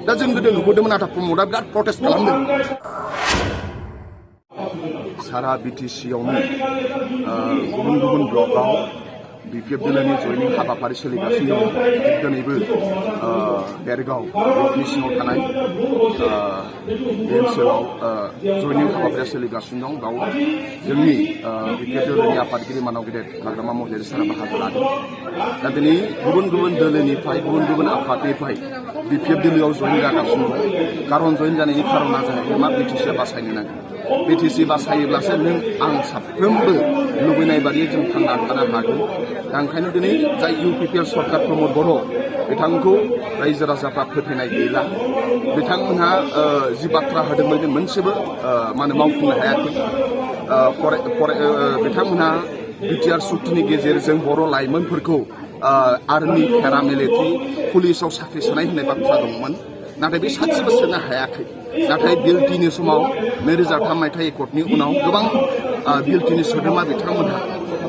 दा जों गोदो नुबोदोंमोन नाथाय प्रमदआ बिराद प्रटेस्ट खालामदों सारा बिटिसियावनो गुबुन गुबुन ब्लकआव बिपिएफ दोलोनि जयनिं हाबाफारि सोलिगासिनो दं दिनैबो देरगाव ब्लकनि सिङाव थानाय बे ओनसोलाव जयनिं हाबाफारिया सोलिगासिनो दं बाव जोंनि बिपिएफ दोलोनि आफादगिरि मानाव गेदेर हाग्रामा महिलारि सारा बाहागो लादों दा दिनै गुबुन गुबुन दोलोनिफ्राय गुबुन गुबुन आफादनिफ्राय बिपिएफ दोलोआव जयेन जागासिनो दं कारन जयेन जानायनि खारना जाहैबाय मा बिटिसिआ बासायनो नागिरो बिटिसि बासायोब्लासो नों आं साफ्रोमबो लुबैनाय बायदि जों थांना थानो हागोन दा ओंखायनो दिनै जाय इउपिपिएल सरकार प्रमद बर' बिथांखौ रायजो राजाफ्रा फोथायनाय गैला बिथांमोनहा जि बाथ्रा होदोंमोन बे मोनसेबो माने मावफुंनो हायाखै बिथांमोनहा बिटिआर सुक्तिनि गेजेरजों बर' लाइमोनफोरखौ आर्मि पेरामिलिटारि पुलिसाव साख्रि सोनाय होननाय बाथ्रा दंमोन नाथाय बे सासेबो सोनो हायाखै नाथाय बिल टिनि समाव 2003 मायथाइ एकर्डनि उनाव गोबां बिल टिनि सोद्रोमा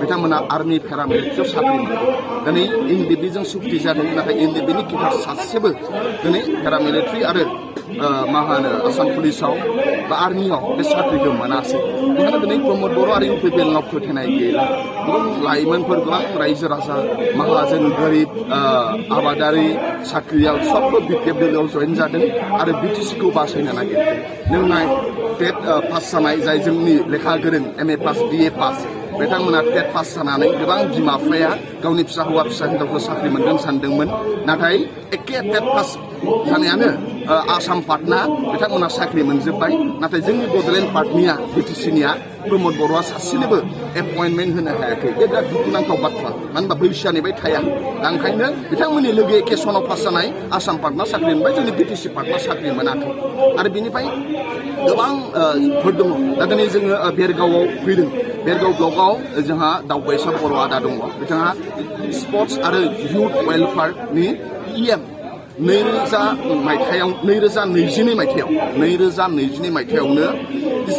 बिथांमोना आर्मि पेरामिलिटारियाव साख्रि मोनदों दिनै एनडिबिजों सुक्ति जादों नाथाय एनडिबिनि किपार सासेबो दिनै पेरामिलिटारि आरो मा होनो आसाम पुलिसाव बा आर्मियाव बे साख्रिखौ मोनासै बेखायनो दिनै प्रमद बर' आरो इउपिपिएलनाव फोथायनाय गैला गोबां लाइमोनफोर गोबां रायजो राजा माहाजोन गोरिब आबादारि साख्रियाल सबबो बिपिएफ दोलोआव जयेन जादों आरो बिटिसिखौ बासायनो नागिरदों नों नाय टेट पास जानाय जाय जोंनि लेखा गोरों एमए पास बिए पास बिथांमोना टेट पास जानानै गोबां बिमा बिफाया गावनि फिसा हौवा फिसा हिनजावखौ साख्रि मोनगोन सानदोंमोन नाथाय एखे टेट पास जानायानो आसाम पार्टना बिथांमोना साख्रि मोनजोब्बाय नाथाय जोंनि बड'लेण्ड पार्टनिया बिटिसिनिया प्रमद बर'आ सासेनिबो एपइन्टमेन्ट होनो हायाखै बे बिराद दुखुनांथाव बाथ्रा मानो होनबा बैसोनिफ्राय थाया दा ओंखायनो बिथांमोननि लोगो एखे सनाव पास जानाय आसाम पार्टना साख्रि मोनबाय जोंनि बिटिसि पार्टना साख्रि मोनाखै आरो बेनिफ्राय गोबां दङ दा दिनै जोङो बेरगावआव फैदों बेरगाव ब्लकआव जोंहा दावबायसा बर' आदा दङ बिथाङा स्पर्ट्स आरो इयुथ वेलफेयारनि इएम 2022 मायथाइयावनो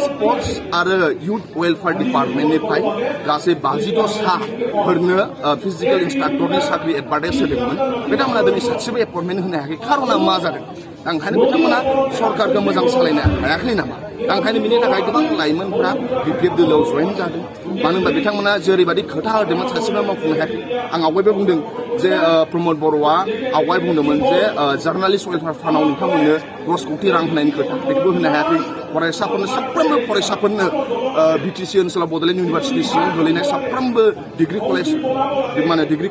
स्पर्ट्स आरो इयुथ वेलफेयार डिपार्टमेन्टनिफ्राय गासै 52 साफोरनो फिजिकेल इन्सट्राक्टरनि साख्रि एडभार्टाइज होदोंमोन बिथांमोना दिनै सासेबो एपइन्टमेन्ट होनो हायाखै खारना मा जादों ओंखायनो बिथांमोना सरकारखौ मोजां सालायनो हायाखै नामा ओंखायनो बिनि थाखाय गोबां लाइमोनफ्रा बिपिएफ दोलोआव जयेन जादों मानो होनबा बिथांमोना जेरैबायदि खोथा होदोंमोन सासेबो मावफुंनो हायाखै आं आवगायबो बुंदों जे प्रमद बर'आ आवगाय बुंदोंमोन जे जार्नालिस्ट वेलफेयार फान्डआव नोंथांमोननो 10 कोटि रां होनायनि खोथा बेखौबो होनो हायाखै साफ्रोमबो फरायसाफोरनो बिटिसि ओनसोलाव बड'लेण्ड इउनिभार्सिटि सिङाव गोलैनाय साफ्रोमबो डिग्री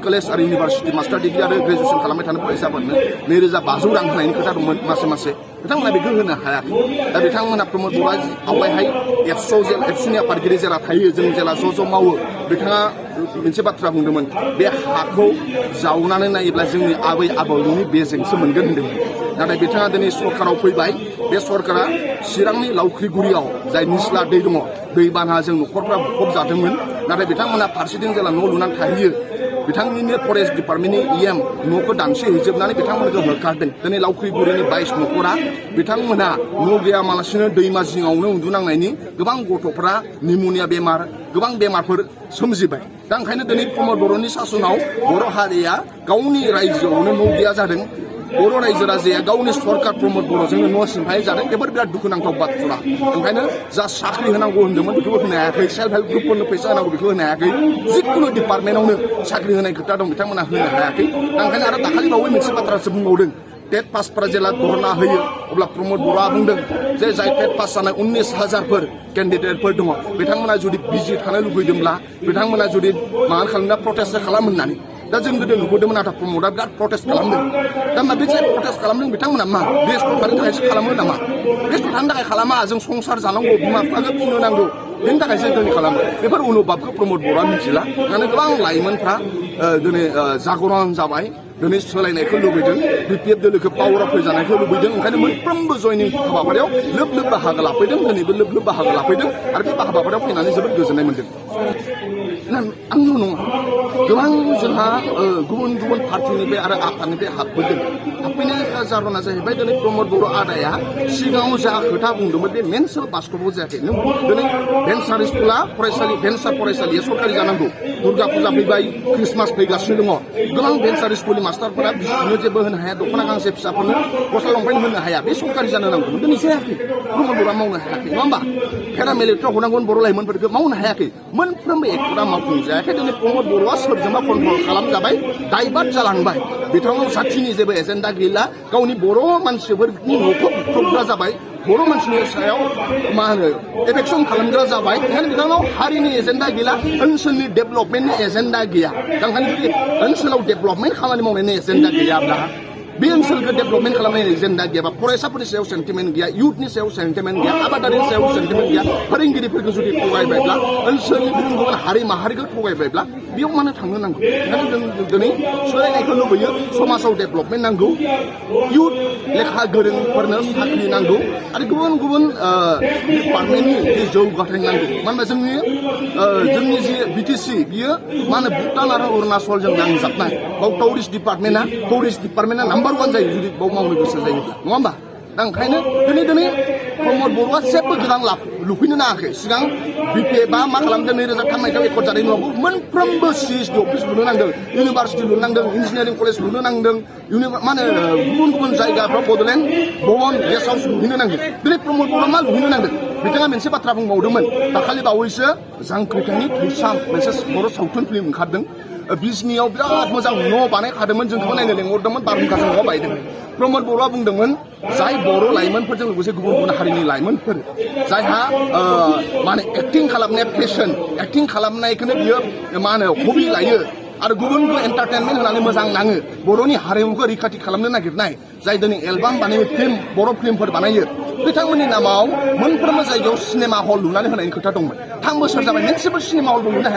कलेज आरो इउनिभार्सिटि मास्टार डिग्री आरो ग्रेजुएसन खालामबाय थानाय फरायसाफोरनो 2500 रां होनायनि खोथा दंमोन मासे बिथांमोना बेखौ होनो हायाखै दा बिथांमोना प्रमद बर'आ आवगायहाय एबसुनि आफादगिरि जेला थायो जों जेला ज' मावो बिथाङा मोनसे बाथ्रा बुंदोंमोन बे हाखौ जावनानै नायोब्ला जोंनि आबै आबौनि बेजोंसो मोनगोन होन्दोंमोन नाथाय बिथाङा दिनै सरकाराव फैबाय बे सरकारा चिरांनि लावख्रिगुरियाव जाय निस्ला दै दङ दैबानाजों न'खरफ्रा बुफब जादोंमोन नाथाय बिथांमोना फारसेथिं जेला न' लुनानै थाहैयो बिथांनिनो फरेस्ट डिपार्टमेन्टनि इएम न'खौ दानसेहैजोबनानै बिथांमोनखौ होखारदों दिनै लावख्रिगुरिनि 22 न'खरा बिथांमोना न' गैयामालासिनो दैमा जिङावनो उन्दुनांनायनि गोबां गथ'फ्रा निम'निया बेमार गोबां बेमारफोर सोमजिबाय दा ओंखायनो दिनै प्रमद बर'नि सासनाव बर' हारिया गावनि रायजोआवनो न' गैया जादों बर' रायजो राजाया गावनि सरकार प्रमद बर'जोंनो न' सिमफाय जादों बेफोर बिराद दुखुनांथाव बाथ्रा ओंखायनो जा साख्रि होनांगौ होन्दोंमोन बेखौबो होनो हायाखै सेल्फ हेल्प ग्रुपफोरनो फैसा होनांगौ बेखौ होनो हायाखै जिखुनु डिपार्टमेन्टआवनो साख्रि होनाय खोथा दं बिथांमोना होनो हायाखै दा ओंखायनो आरो दाखालि बावै मोनसे बाथ्रासो बुंबावदों टेट पासफोरा जेला धरना होयो अब्ला प्रमद बर'आ बुंदों जे जाय टेट पास जानाय 19,000 केन्डिडेटफोर दङ बिथांमोना जुदि बिजि थानो लुबैदोंब्ला बिथांमोना जुदि माबा खालामना प्रटेस्ट खालाम होननानै दा जों गोदो नुबोदोंमोन नाथाय प्रमदआ बिराद प्रटेस्ट खालामदों दा मा बे जे प्रटेस्ट खालामदों बिथांमोना मा बेस्थ' थानो थाखायसो खालामो नामा बेस्थ' थानो थाखाय खालामा जों संसार जानांगौ बिमा बिफाखौ फिनो नांगौ बेनि थाखायसो जों खालामो बेफोर अनुभाबखौ प्रमद बर'आ मिथिला माने गोबां लाइमोनफ्रा दिनै जागरण जाबाय दिनै सोलायनायखौ लुबैदों बिपिएफ दोलोखौ पावाराव फैजानायखौ लुबैदों ओंखायनो मोनफ्रोमबो जयनिं हाबाफारियाव लोब बाहागो लाफैदों दिनैबो लोब बाहागो लाफैदों आरो बे हाबाफारियाव फैनानै जोबोद गोजोननाय मोन्दों आंल' नङा गोबां जोंहा गुबुन गुबुन पार्टिनिफ्राय आरो आफादनिफ्राय हाबफैनायनि जाहोना जाहैबाय दिनै प्रमद बर' आदाया सिगाङाव जा खोथा बुंदोंमोन बे मेनसुर बास्तबाव जायाखै नों दिनै भेन्सार स्कुला फरायसालि भेन्सार फरायसालिया सरकारि जानांगौ दुर्गा फुजा फैबाय ख्रिस्टमास फैगासिनो दङ गोबां भेन्सार स्कुलनि मास्टारफोरा बिसोरनो जेबो होनो हाया दख'ना गांसे फिसाफोरनो गस्ला लंपेन्ट होनो हाया बे सरकारि जानो नांगौमोन दिनै जायाखै प्रमद बर'आ मावनो हायाखै नङा होमबा पेरामिलिटारियाव हरनांगौमोन बर' लाइमोनफोरखौ मावनो हायाखै मोनफ्रोमबो एक्टरा मावफुंजायाखै दिनै प्रमद बर'आ सोरजोंबा कन्ट्रल खालामजाबाय दाइभार्ट जालांबाय बिथांनाव जाथिनि जेबो एजेन्डा गैला गावनि बर' मानसिफोरनि न'खौ बुख्रुबग्रा जाबाय बर' मानसिनि सायाव मा होनो एफेक्सन खालामग्रा जाबाय ओंखायनो बिथांनाव हारिनि एजेन्डा गैला ओनसोलनि डेभेलपमेन्टनि एजेन्डा गैया ओंखायनो जुदि ओनसोलाव डेभेलपमेन्ट खामानि मावनायनि एजेन्डा गैयाब्ला बे ओनसोलखौ डेभेलपमेन्ट खालामनायनि एजेन्डा गैयाबा फरायसाफोरनि सायाव सेन्टिमेन्ट गैया इयुथनि सायाव सेन्टिमेन्ट गैया आबादारिनि सायाव सेन्टिमेन्ट गैया फोरोंगिरिफोरखौ जुदि थगायबायब्ला ओनसोलनि गुबुन गुबुन हारि माहारिखौ थगायबायब्ला बेयाव मानो थांनो नांगौ ओंखायनो जों दिनै सोलायनायखौ लुबैयो समाजाव डेभेलपमेन्ट नांगौ इयुथ लेखा गोरोंफोरनो साख्रि नांगौ आरो गुबुन गुबुन डिपार्टमेन्टनि जि जौगाथाय नांगौ मानो होनबा जोंनि जि बिटिसि बियो मा होनो भुटान आरो अरुणाचलजों नांजाबनाय बाव टुरिस्ट डिपार्टमेन्टआ नाम्बार 1 जायो जुदि बाव मावनो गोसो जायोब्ला नङा होमबा दा ओंखायनो दिनै प्रमद बर'आ जेबो गोदान लुफैनो नाङाखै सिगां बिपिएफ बा मा खालामदों 2003 मायथाइयाव एकर्ड जानायनि उनावबो मोनफ्रोमबो सिएसडि अफिस लुनो नांदों इउनिभार्सिटि लुनो नांदों इन्जिनियारिं कलेज लुनो नांदों मा होनो गुबुन गुबुन जायगाफ्राव बड'लेण्ड भवन गेस्ट हाउस लुहैनो नांदों दिनै प्रमद बर'आ मा लुहैनो नांदों बिथाङा मोनसे बाथ्रा बुंबावदोंमोन दाखालि बावैसो जांख्रिथायनि थैसाम मोनसे बर' सावथुन फिल्म ओंखारदों बिजनियाव बिराद मोजां न' बानायखादोंमोन जोंखौबो नायनो लेंहरदोंमोन बारहुंखाजों न' बायदों प्रमद बर'आ बुंदोंमोन जाय बर' लाइमोनफोरजों लोगोसे गुबुन गुबुन हारिनि लाइमोनफोर जायहा मा होनो एक्टिं खालामनाय पेशन एक्टिं खालामनायखौनो बियो मा होनो हबि लायो आरो गुबुनखौ एन्टारटेनमेन्ट होनानै मोजां नाङो बर'नि हारिमुखौ रैखाथि खालामनो नागिरनाय जाय दिनै एलबाम बानायो फिल्म बर' फिल्मफोर बानायो बिथांमोननि नामाव मोनफ्रोमबो जायगायाव सिनेमा हल लुनानै होनायनि खोथा दंमोन 3 बोसोर जाबाय मोनसेबो सिनेमा हलबो लुनो हायाखै